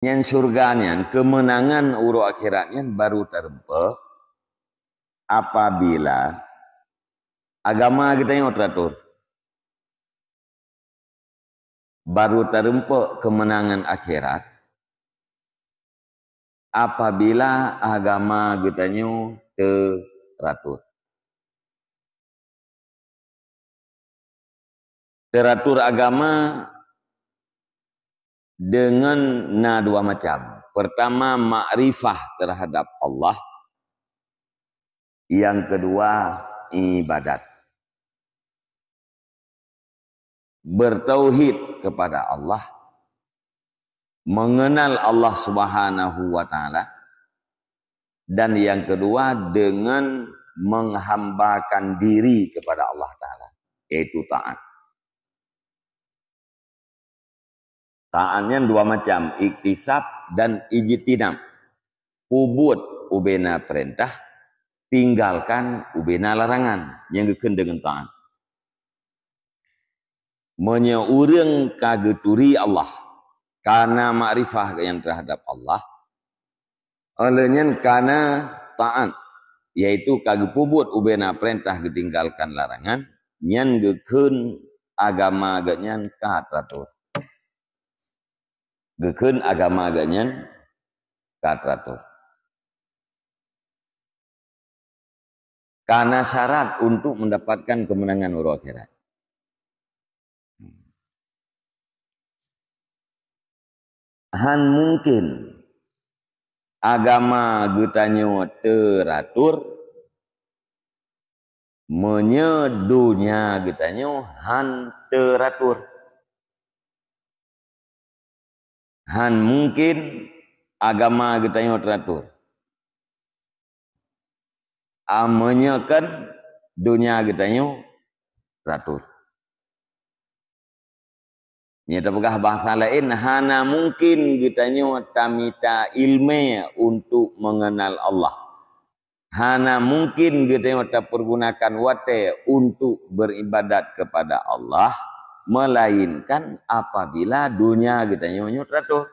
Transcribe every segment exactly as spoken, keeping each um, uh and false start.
Nyan syurga nyan, keumeunangan uroe akhirat nyan baru teurumpok apabila agama geutanyoe teuatur. Baru teurumpok keumeunangan akhirat apabila agama geutanyoe teuatur. Teuatur agama deungon na dua macam. Pertama, makrifah terhadap Allah. Yang kedua, ibadat. Bertauhid kepada Allah, mengenal Allah Subhanahu wa Ta'ala, dan yang kedua, dengan menghambakan diri kepada Allah Ta'ala, yaitu taat. Taat nyan dua macam, iktisab dan ijtinab. Peubuet ubena peurintah, tinggalkan ubena larangan, nyang geukheun deungon taat. Meunyoe ureuëng ka geuturi Allah, kana makrifah nyang terhadap Allah, óh lheueh nyan kana taat, yaitu ka geupeubuet ubena peurintah, geutinggalkan larangan, nyan geukheun agama geuhnyan ka teuatur. Geukheun agama geuhnyan ka teuatur. Kana syarat untuk mendapatkan kemenangan uroe akhirat. Han mungkin agama geutanyoe teuatur meunyoe donya geutanyoe han teuatur. Han mungkin agama geutanyoe teuatur. Ameunyoe kan donya geutanyoe teuatur. Nyoe tapeugah bahasa laén, hana mungkin geutanyoe tamita iéleumé untuk mengenal Allah. Hana mungkin geutanyoe tapeurgunakan watée untuk beribadat kepada Allah, melainkan apabila donya geutanyoe nyoe teuatur.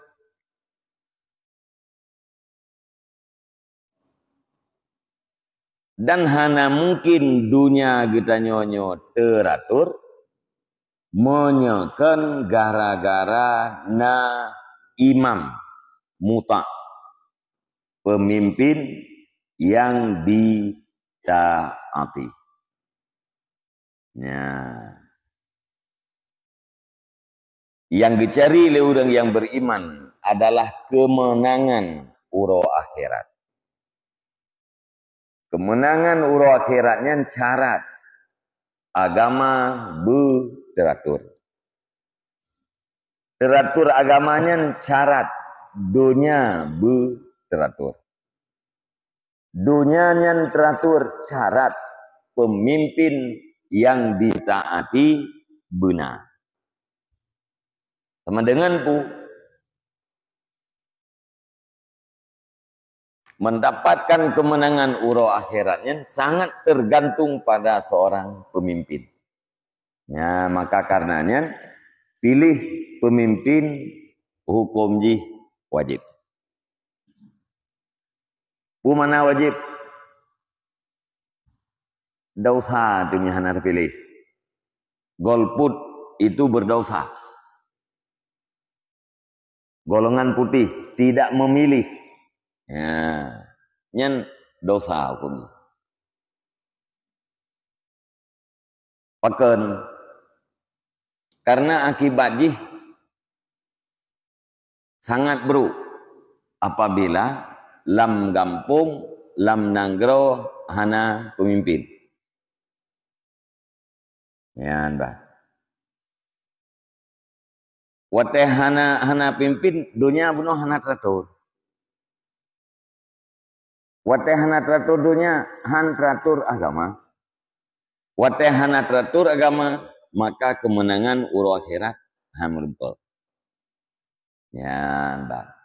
Dan hana mungkin donya geutanyoe nyoe teuatur, meunyoe kon gara-gara na imam muta, pemimpin yang ditaati. Nya. Nyang geucari lé ureuëng nyang beriman adalah keumeunangan uroe akhirat. Keumeunangan uroe akhirat nyan syarat agama beuteuatur. Teuatur agama nyan syarat donya beuteuatur. Donya nyan teuatur syarat pemimpin nyang ditaati beuna. Sama dengan pu, mendapatkan kemenangan uroe akhirat nyan sangat tergantung pada seorang pemimpin. Ya, maka karena nyan, pilih pemimpin hukum jih wajib. Peue makna wajib? Dosa tu nyang hana teupiléh. Golput itu berdosa. Golongan putih tidak memilih. Ya, nyan dosa hukum jih. Pakon? Karena akibat jih sangat buruk apabila lam gampông, lam nanggroe hana pemimpin. Nyan bah. Watée hana, hana pimpin, donya bunoe hana teuatur. Watée hana teuatur donya, han teuatur agama. Watée hana teuatur agama, maka keumeunangan uroe akhirat han meurumpok. Nyan bah.